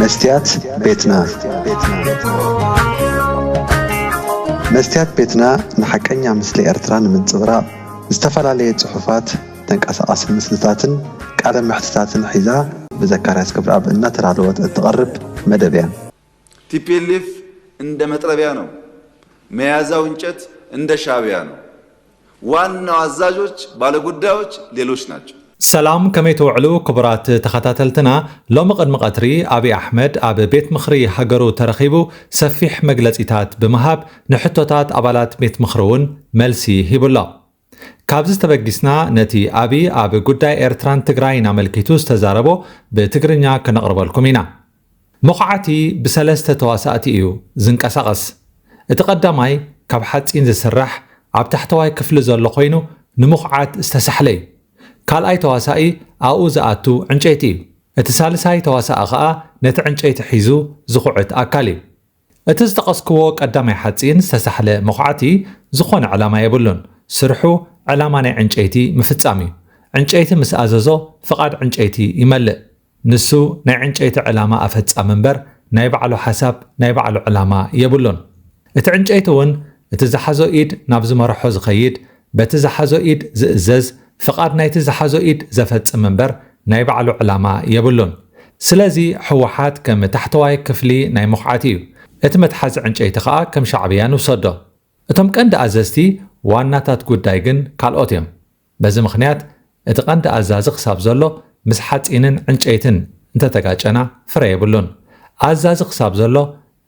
መስትያት ቤትና። መስትያት ቤትና ንሓቀኛ ምስሊ ኤርትራ ንምንጽብራቕ ዝተፈላለየ ጽሑፋት፣ ተንቀሳቓሲ ምስልታትን ቃለ መሕትታትን ሒዛ ብዘካርያስ ክብረኣብ እናተዳለወት እትቐርብ መደብ እያ። ቲ ፒ ኤል ኤፍ እንደ መጥረቢያ ነው። መያዛው እንጨት እንደ ሻዕቢያ ነው። ዋናው አዛዦች፣ ባለጉዳዮች ሌሎች ናቸው። ሰላም፣ ከመይ ትውዕሉ ክቡራት ተኸታተልትና? ሎሚ ቅድሚ ቀትሪ ኣብይ ኣሕመድ ኣብ ቤት ምኽሪ ሃገሩ ተረኺቡ ሰፊሕ መግለጺታት ብምሃብ ንሕቶታት ኣባላት ቤት ምኽሪ እውን መልሲ ሂቡሎ። ካብዚ ተበጊስና ነቲ ኣብይ ኣብ ጉዳይ ኤርትራን ትግራይን ኣመልኪቱ ዝተዛረቦ ብትግርኛ ክነቕርበልኩም ኢና። መኹዓቲ ብሰለስተ ተዋሳእቲ እዩ ዝንቀሳቐስ። እቲ ቀዳማይ ካብ ሓጺን ዝስራሕ ኣብ ታሕተዋይ ክፍሊ ዘሎ ኮይኑ ንምኹዓት ዝተሳሕለ እዩ። ካልኣይ ተዋሳኢ ኣብኡ ዝኣቱ ዕንጨይቲ እዩ። እቲ ሳልሳይ ተዋሳኢ ኸኣ ነቲ ዕንጨይቲ ሒዙ ዝኹዕት ኣካል እዩ። እቲ ዝጠቐስክዎ ቀዳማይ ሓጺን ዝተሳሕለ መኹዓቲ ዝኾነ ዕላማ የብሉን። ስርሑ ዕላማ ናይ ዕንጨይቲ ምፍጻም እዩ። ዕንጨይቲ ምስ ኣዘዞ ፍቓድ ዕንጨይቲ ይመልእ። ንሱ ናይ ዕንጨይቲ ዕላማ ኣፈጻሚ እምበር ናይ ባዕሉ ሓሳብ ናይ ባዕሉ ዕላማ የብሉን። እቲ ዕንጨይቲ እውን እቲ ዝሓዞ ኢድ ናብ ዝመርሖ ዝኸይድ፣ በቲ ዝሓዞ ኢድ ዝእዘዝ፣ ፍቓድ ናይቲ ዝሓዞ ኢድ ዘፈጽም እምበር ናይ ባዕሉ ዕላማ የብሉን። ስለዚ ህወሓት ከም ታሕተዋይ ክፍሊ ናይ መኹዓቲ እዩ። እቲ መትሓዚ ዕንጨይቲ ኸኣ ከም ሻዕብያ ንውሰዶ። እቶም ቀንዲ ኣዘዝቲ ዋናታት ጉዳይ ግን ካልኦት እዮም። በዚ ምኽንያት እቲ ቀንዲ ኣዛዚ ክሳብ ዘሎ ምስ ሓጺንን ዕንጨይትን እንተተጋጨና ፍረ የብሉን። ኣዛዚ ክሳብ ዘሎ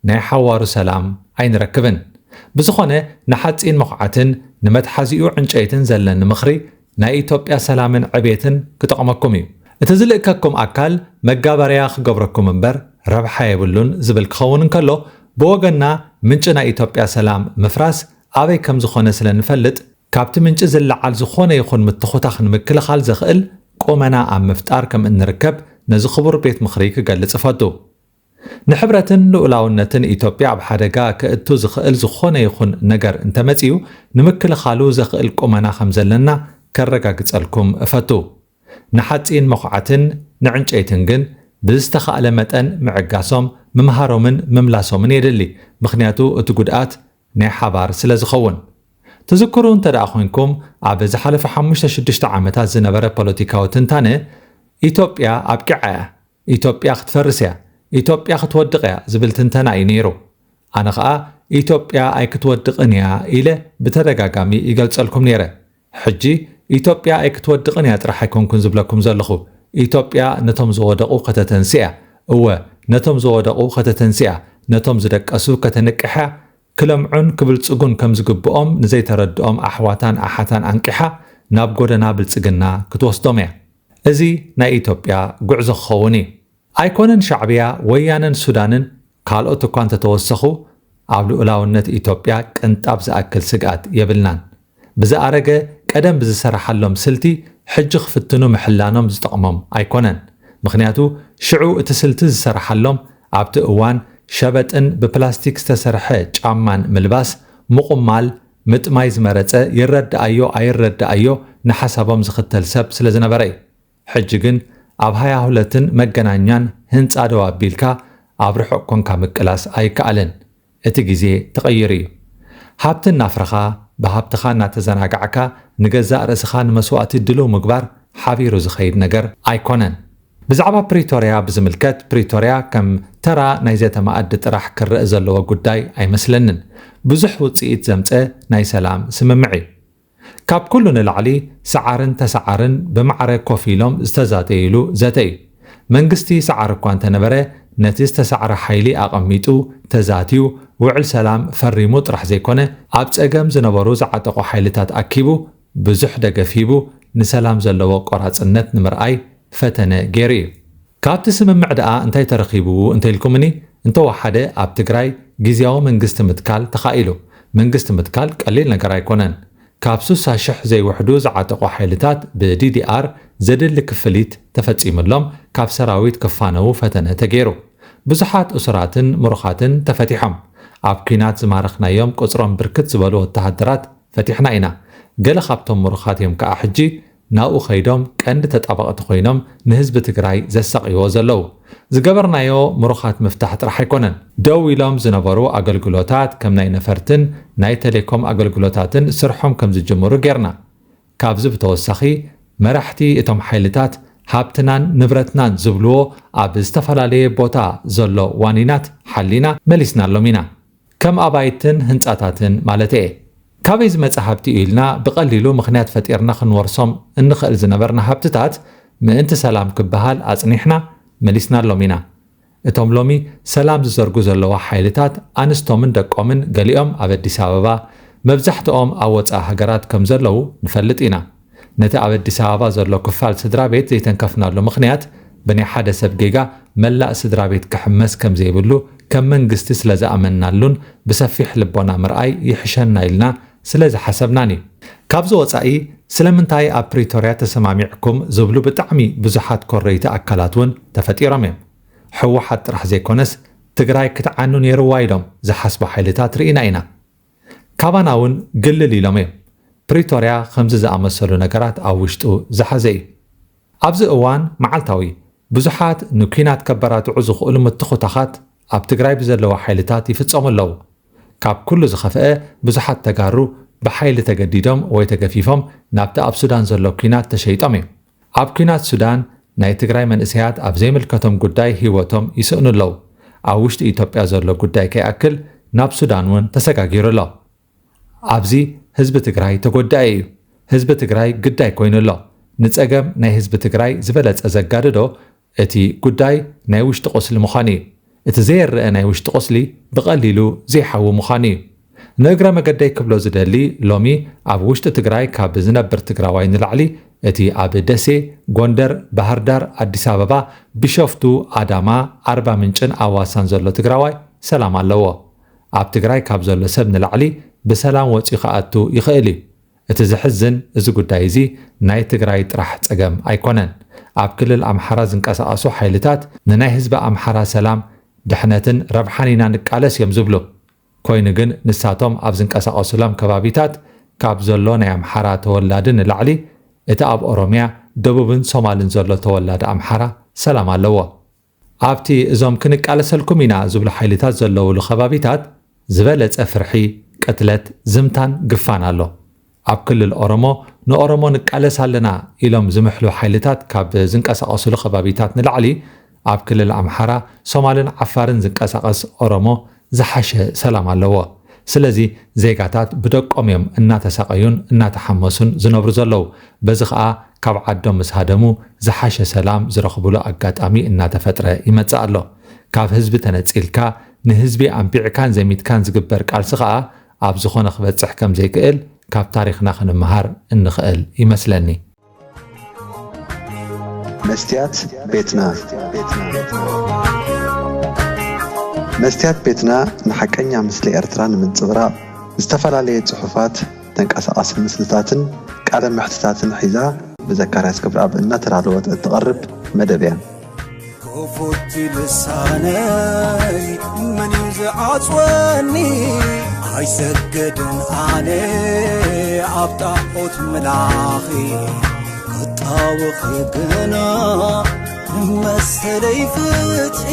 ናይ ሓዋሩ ሰላም ኣይንረክብን። ብዝኾነ ንሓጺን መኹዓትን ንመትሓዚኡ ዕንጨይትን ዘለኒ ምኽሪ ናይ ኢትዮጵያ ሰላምን ዕቤትን ክጠቕመኩም እዩ። እቲ ዝልእከኩም ኣካል መጋበርያ ክገብረኩም እምበር ረብሓ የብሉን ዝብል ክኸውን እንከሎ፣ ብወገንና ምንጪ ናይ ኢትዮጵያ ሰላም ምፍራስ ኣበይ ከም ዝኾነ ስለ ንፈልጥ፣ ካብቲ ምንጪ ዝለዓል ዝኾነ ይኹን ምትኹታኽ ንምክልኻል ዘኽእል ቁመና ኣብ ምፍጣር ከም እንርከብ ነዚ ክቡር ቤት ምኽሪ ክገልጽ እፈቱ። ንሕብረትን ልኡላውነትን ኢትዮጵያ ኣብ ሓደጋ ከእቱ ዝኽእል ዝኾነ ይኹን ነገር እንተመጺኡ ንምክልኻሉ ዘኽእል ቁመና ከም ዘለና ከረጋግጸልኩም እፈቱ። ንሓጺን መኹዓትን ንዕንጨይትን ግን ብዝተኻእለ መጠን ምዕጋሶም፣ ምምሃሮምን ምምላሶምን የድሊ። ምኽንያቱ እቲ ጉድኣት ናይ ሓባር ስለ ዝኸውን። ትዝክሩ እንተ ደኣ ኮይንኩም፣ ኣብ ዝሓለፈ ሓሙሽተ ሽዱሽተ ዓመታት ዝነበረ ፖለቲካዊ ትንታነ፣ ኢትዮጵያ ኣብቂዓ እያ፣ ኢትዮጵያ ክትፈርስ እያ፣ ኢትዮጵያ ክትወድቕ እያ ዝብል ትንተና እዩ ነይሩ። ኣነ ኸኣ ኢትዮጵያ ኣይክትወድቕን እያ ኢለ ብተደጋጋሚ ይገልጸልኩም ነይረ። ሕጂ ኢትዮጵያ ኣይክትወድቕን እያ ጥራሕ ኣይኮንኩን ዝብለኩም ዘለኹ። ኢትዮጵያ ነቶም ዝወደቑ ከተተንሲ እያ። እወ፣ ነቶም ዝወደቑ ከተተንሲ እያ። ነቶም ዝደቀሱ ከተንቅሕ እያ። ክለምዑን ክብልጽጉን ከም ዝግብኦም ንዘይተረድኦም ኣሕዋታን ኣሓታን ኣንቂሓ ናብ ጎደና ብልጽግና ክትወስዶም እያ። እዚ ናይ ኢትዮጵያ ጉዕዞ ክኸውን እዩ። ኣይኮነን ሻዕብያ፣ ወያነን ሱዳንን ካልኦት እኳ እንተተወሰኹ፣ ኣብ ልኡላውነት ኢትዮጵያ ቅንጣብ ዝኣክል ስግኣት የብልናን። ብዝኣረገ ቀደም ብዝሰራሓሎም ስልቲ ሕጂ ክፍትኑ ምሕላኖም ዝጠቕሞም ኣይኮነን። ምኽንያቱ ሽዑ እቲ ስልቲ ዝሰራሓሎም ኣብቲ እዋን ሸበጥን ብፕላስቲክ ዝተሰርሐ ጫማን ምልባስ፣ ምቑማል፣ ምጥማይ ዝመረጸ ይረድኣዮ ኣይረድኣዮ ንሓሳቦም ዝኽተል ሰብ ስለ ዝነበረ እዩ። ሕጂ ግን ኣብ ሃያ ሁለትን መገናኛን ህንጻ ደው ኣቢልካ ኣብ ርሑቕ ኮንካ ምቅላስ ኣይከኣልን። እቲ ግዜ ተቐይሩ እዩ። ሃብቲ እናፍረኻ፣ ብሃብትኻ እናተዘናጋዕካ ንገዛእ ርእስኻ ንመስዋእቲ ድሉው ምግባር ሓቢሩ ዝኸይድ ነገር ኣይኮነን። ብዛዕባ ፕሪቶርያ ብዝምልከት፣ ፕሪቶርያ ከም ተራ ናይ ዘተ መኣዲ ጥራሕ ክረአ ዘለዎ ጉዳይ ኣይመስለንን። ብዙሕ ውጽኢት ዘምጸ ናይ ሰላም ስምምዕ እዩ። ካብ ኩሉ ንላዕሊ ሰዓርን ተሰዓርን ብማዕረ ኮፍ ኢሎም ዝተዛተይሉ ዘተ እዩ። መንግስቲ ሰዓር እኳ እንተነበረ፣ ነቲ ዝተሳዕረ ሓይሊ ኣቐሚጡ፣ ተዛትዩ፣ ውዕል ሰላም ፈሪሙ ጥራሕ ዘይኮነ፣ ኣብ ጸገም ዝነበሩ ዝዓጠቑ ሓይልታት ኣኪቡ፣ ብዙሕ ደገፍ ሂቡ፣ ንሰላም ዘለዎ ቆራጽነት ንምርኣይ ፈተነ ገይሩ እዩ። ካብቲ ስምምዕ ደኣ እንታይ ተረኺቡ እንተኢልኩምኒ፣ እንተወሓደ ኣብ ትግራይ ግዝያዊ መንግስቲ ምትካል ተኻኢሉ። መንግስቲ ምትካል ቀሊል ነገር ኣይኮነን። ካብ ስሳ ሽሕ ዘይውሕዱ ዝዓጠቑ ሓይልታት ብ ዲ ዲ ኣር ዘድሊ ክፍሊት ተፈጺምሎም ካብ ሰራዊት ክፋነዉ ፈተነ ተገይሩ። ብዙሓት እሱራትን ምሩኻትን ተፈቲሖም። ኣብ ኲናት ዝማረኽናዮም ቁጽሮም ብርክት ዝበሉ ወተሃደራት ፈቲሕና ኢና። ገለ ካብቶም ምሩኻት እዮም ከኣ ሕጂ ናብኡ ከይዶም ቀንዲ ተጣበቕቲ ኮይኖም ንህዝቢ ትግራይ ዘሳቕይዎ ዘለዉ። ዝገበርናዮ ምሩኻት ምፍታሕ ጥራሕ ኣይኮነን። ደው ኢሎም ዝነበሩ ኣገልግሎታት ከም ናይ ነፈርትን ናይ ቴሌኮም ኣገልግሎታትን ስርሖም ከም ዝጅምሩ ጌርና። ካብዚ ብተወሳኺ መራሕቲ እቶም ሓይልታት ሃብትናን ንብረትናን ዝብልዎ ኣብ ዝተፈላለየ ቦታ ዘሎ ዋኒናት ሓሊና መሊስናሎም ኢና። ከም ኣባይትን ህንጻታትን ማለት እየ። ካበይ ዝመጸ ሃብቲ እዩ ኢልና ብቐሊሉ ምኽንያት ፈጢርና ክንወርሶም እንኽእል ዝነበርና ሃብትታት ምእንቲ ሰላም ክበሃል ኣጽኒሕና መሊስናሎም ኢና። እቶም ሎሚ ሰላም ዝዘርጉ ዘለዋ ሓይልታት ኣንስቶምን ደቆምን ገሊኦም ኣብ ኣዲስ ኣበባ፣ መብዛሕትኦም ኣብ ወጻኢ ሃገራት ከም ዘለዉ ንፈልጥ ኢና። ነቲ ኣብ ኣዲስ ኣበባ ዘሎ ክፋል ስድራ ቤት ዘይተንከፍናሉ ምኽንያት ብናይ ሓደ ሰብ ጌጋ መላእ ስድራ ቤት ክሕመስ ከም ዘይብሉ ከም መንግስቲ ስለ ዝኣመንናሉን ብሰፊሕ ልቦና ምርኣይ ይሕሸና ኢልና ስለ ዝሓሰብናን እዩ። ካብዚ ወጻኢ ስለምንታይ ኣብ ፕሪቶርያ ተሰማሚዕኩም ዝብሉ ብጣዕሚ ብዙሓት ኮረይቲ ኣካላት እውን ተፈጢሮም እዮም። ህወሓት ጥራሕ ዘይኮነስ ትግራይ ክትዓኑ ነይርዋ ኢሎም ዝሓስቡ ሓይልታት ርኢና ኢና። ካባና እውን ግልል ኢሎም እዮም። ፕሪቶርያ ከምዚ ዝኣመሰሉ ነገራት ኣብ ውሽጡ ዝሓዘ እዩ። ኣብዚ እዋን መዓልታዊ ብዙሓት ንኲናት ከበራትዑ ዝኽእሉ ምትኹታኻት ኣብ ትግራይ ብዘለዉ ሓይልታት ይፍጸሙ ኣለዉ። ካብ ኩሉ ዝኸፍአ ብዙሓት ተጋሩ ብሓይሊ ተገዲዶም ወይ ተገፊፎም ናብቲ ኣብ ሱዳን ዘሎ ኲናት ተሸይጦም እዮም። ኣብ ኲናት ሱዳን ናይ ትግራይ መንእሰያት ኣብ ዘይምልከቶም ጉዳይ ህይወቶም ይስእኑ ኣለዉ። ኣብ ውሽጢ ኢትዮጵያ ዘሎ ጉዳይ ከይኣክል ናብ ሱዳን እውን ተሰጋጊሩ ኣሎ። ኣብዚ ህዝቢ ትግራይ ተጎዳኢ እዩ። ህዝቢ ትግራይ ግዳይ ኮይኑ ኣሎ። ንጸገም ናይ ህዝቢ ትግራይ ዝበለጸ ዘጋድዶ እቲ ጉዳይ ናይ ውሽጢ ቁስሊ ምዃኑ እዩ። እቲ ዘይረአ ናይ ውሽጢ ቁስሊ ብቐሊሉ ዘይሓዊ ምዃኑ እዩ። ንእግረ መገደይ ክብሎ ዝደሊ ሎሚ ኣብ ውሽጢ ትግራይ ካብ ዝነብር ትግራዋይ ንላዕሊ እቲ ኣብ ደሴ፣ ጎንደር፣ ባህርዳር፣ ኣዲስ ኣበባ፣ ቢሾፍቱ፣ ኣዳማ፣ ኣርባ ምንጭን ኣዋሳን ዘሎ ትግራዋይ ሰላም ኣለዎ። ኣብ ትግራይ ካብ ዘሎ ሰብ ንላዕሊ ብሰላም ወፂኡ ክኣቱ ይኽእል እዩ። እቲ ዘሕዝን እዚ ጉዳይ እዚ ናይ ትግራይ ጥራሕ ጸገም ኣይኮነን። ኣብ ክልል ኣምሓራ ዝንቀሳቐሱ ሓይልታት ንናይ ህዝቢ ኣምሓራ ሰላም፣ ድሕነትን ረብሓን ኢና ንቃለስ እዮም ዝብሉ። ኮይኑ ግን ንሳቶም ኣብ ዝንቀሳቐሱሎም ከባቢታት ካብ ዘሎ ናይ ኣምሓራ ተወላዲ ንላዕሊ እቲ ኣብ ኦሮምያ፣ ደቡብን ሶማልን ዘሎ ተወላዲ ኣምሓራ ሰላም ኣለዎ። ኣብቲ እዞም ክንቃለሰልኩም ኢና ዝብሉ ሓይልታት ዘለውሉ ከባቢታት ዝበለጸ ፍርሒ፣ ቅትለት፣ ዝምታን ግፋን ኣሎ። ኣብ ክልል ኦሮሞ ንኦሮሞ ንቃለስ ኣለና ኢሎም ዝምሕሉ ሓይልታት ካብ ዝንቀሳቐሱሉ ከባቢታት ንላዕሊ ኣብ ክልል ኣምሓራ፣ ሶማልን ዓፋርን ዝንቀሳቐስ ኦሮሞ ዝሓሸ ሰላም ኣለዎ። ስለዚ ዜጋታት ብደቆም እዮም እናተሳቐዩን እናተሓመሱን ዝነብሩ ዘለዉ። በዚ ኸኣ ካብ ዓዶም ምስ ሃደሙ ዝሓሸ ሰላም ዝረኽቡሉ ኣጋጣሚ እናተፈጥረ ይመጽእ ኣሎ። ካብ ህዝቢ ተነጺልካ ንህዝቢ ኣንቢዕካን ዘሚትካን ዝግበር ቃልሲ ኸኣ ኣብ ዝኾነ ክበጽሕ ከም ዘይክእል ካብ ታሪኽና ክንመሃር እንኽእል ይመስለኒ። መስትያት ቤትና። መስትያት ቤትና ንሓቀኛ ምስሊ ኤርትራ ንምንጽብራቕ ዝተፈላለየ ጽሑፋት፣ ተንቀሳቓሲ ምስልታትን ቃለ መሕትታትን ሒዛ ብዘካርያስ ገብረኣብ እናተዳለወት እትቐርብ መደብ እያ። ክፉት ልሳነይ መን እዩ ዝዓጽወኒ? ኣይሰግድን ኣነ ኣብ ጣዖት ምላኺ ክጣወኺ ግና መሰለይ ፍትሒ